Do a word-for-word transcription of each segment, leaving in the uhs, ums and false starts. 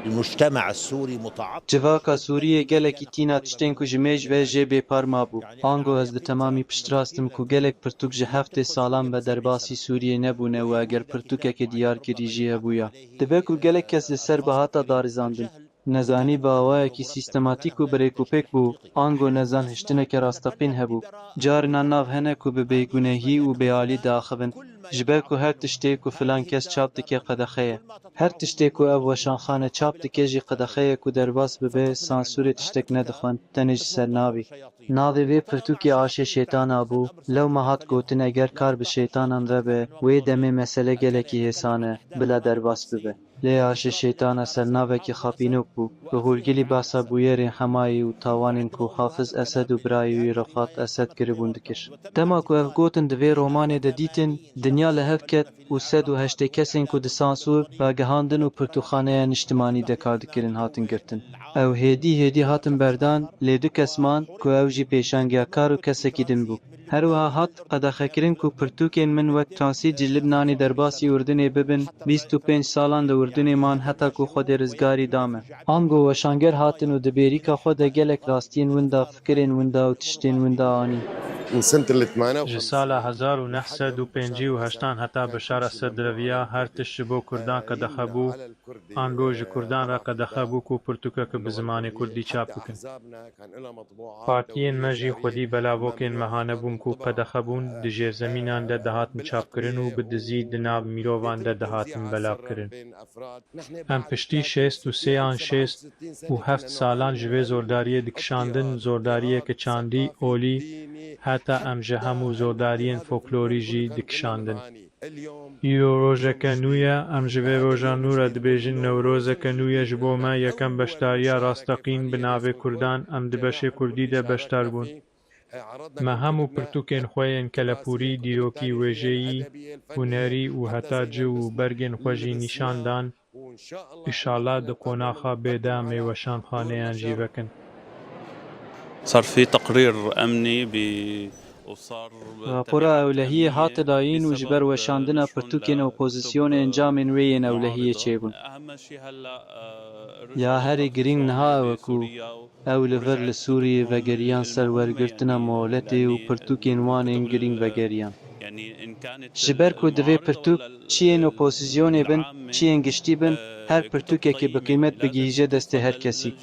المجتمع السوري متعطل. Civaka Sûriyê gelekî tîna tiştên ku ji mêj ve jê bêpar mabû. Ango ez bi temamî piştrast im ku gelek pirtûk ji heftê salan ve derbasî Sûriyê nebûne û eger pirtûkeke diyarkirî jî hebûya, dibe ku gelek kes li ser bihata darizandin. Nezanî bi awayekî sîstematîk û birêkûpêk bû, ango nezan hiştineke rasteqîn hebû. Carina nav hene ku bi bêgunehî û bêalî diaxivin, ji ber ku her tiştê ku filan kes çap dike qedexe ye. Her tiştê ku ev weşanxane çap dike jî qedexe ye ku derbas bibe, sansûrê tiştek nedixwend, tenê ji ser navî. Navê vê pirtûkê aşê şeytana bû, lewma hat gotin eger kar bi şeytanan ve be, wê demê mesele gelekî hêsan e, bila derbas bibe. Lê aşê şeytana sernavekî xapînok bû, bi hûlgilî behsa bûyerên hemayî û tawanên ku Hafiz Esed û birayê wî Refat Esed kiribûn dikir. Dema ku ev gotin di vê romanê de dîtin, dinya li hev ket û sed û heştê kesên ku di sansûr, ragihandin û pirtûkxaneya niştimanî de kar dikirin hatin girtin. Ew hêdî hêdî hatin berdan, lê du kes man ku ew jî pêşangeya kar û kesekî din bû. Her wiha hat qedexekirin ku pirtûkên min wek Transit ji Libnanê derbasî Urdunê bibin, bîst û pênc salan li Urdunê man heta ku Xwedê rizgarî da me. Ango weşanger hatin û di bêrîka xwe de gelek rastiyên winda, fikirên winda û tiştên winda anîn. من سنة الثمانية Ji sala hezar û neh sed û pêncî û heştan heta Beşar Esed reviya, her tişt ji bo Kurdan qedexe bû. Ango ji Kurdan re qedexe bû ku pirtûkeke bi zimanê Kurdî çap bikin. Partiyên me jî xwedî belavokên mehane bûn ku qedexe bûn, di jêrzemînan de dihatin çapkirin û bi dizî di nav mirovan de dihatin belavkirin. Em piştî şêst û sê an şêst û heft salan ji vê zordariyê dikişandin, zordariyeke çandî, olî, heta em ji hemû zordariyên folklorî jî dikişandin. Îro rojeke nû ye, em ji vê roja nû re dibêjin Newrozeke nû ye ji bo me, yekem beşdariya rasteqîn bi navê Kurdan, em di beşê Kurdî de beşdar bûn. Me hemû pirtûkên xwe yên kelepûrî, dîrokî, wêjeyî, hunerî û heta ci û bergên xwe jî nîşan dan. Îşallah di qonaxa bê de em ê weşanxaneyan jî vekin. صار في تقرير أمني ب وصار Rapora ewlehiyê hate dayîn û ji ber weşandina pirtûkên opozisyonê encamên wê yên ewlehiyê çêbûn. Ya herî girîng niha ew e ku ew li vir li Sûriyê vegeriyan ser wergirtina moletê û pirtûkên wan ên girîng vegeriyan. Ji ber ku divê pirtûk çi yên opozisyonê bin, çi yên giştî bin, her pirtûkekê bi qîmet bigihîje destê her kesî.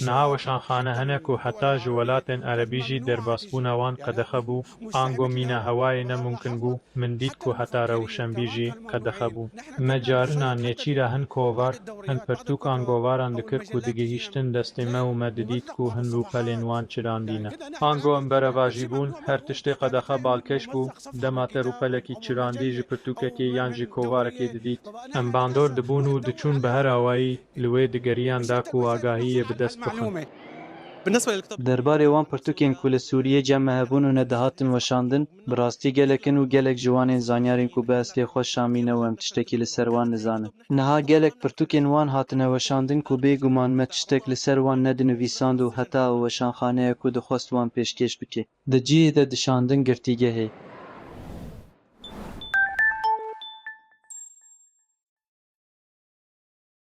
Niha weşanxane hene ku heta ji welatên erebî jî derbasbûna wan qedexe bû, ango mîna hewayê ne mumkin bû, min dît ku heta rewşenbîr jî qedexe bû. Me carinan nêçîra hin kovar, hin pirtûk an govaran dikir ku digihîştin destê me û me didît ku hin rûpelên wan çirandî ne. Ango em berevajî bûn, her tiştê qedexe balkêş bû, dema te rûpelekî çirandî ji pirtûkekê yan jî kovarekê didît, em bandor dibûn û diçûn bi her awayî li wê digeriyan da ku agahiyê bi dest bixin. Derbarê wan pirtûkên ku li Sûriyê cem me hebûn û nedihatin weşandin, bi rastî gelek in û gelek ji wan ên zanyarên ku bi eslê xwe Şamî ne û em tiştekî li ser wan nizanin. Niha gelek pirtûkên wan hatine weşandin ku bêguman me tiştek li ser wan nedinivîsand û heta ew weşanxaneya ku dixwest wan pêşkêş bike. Di cihê de dişandin girtîgehê.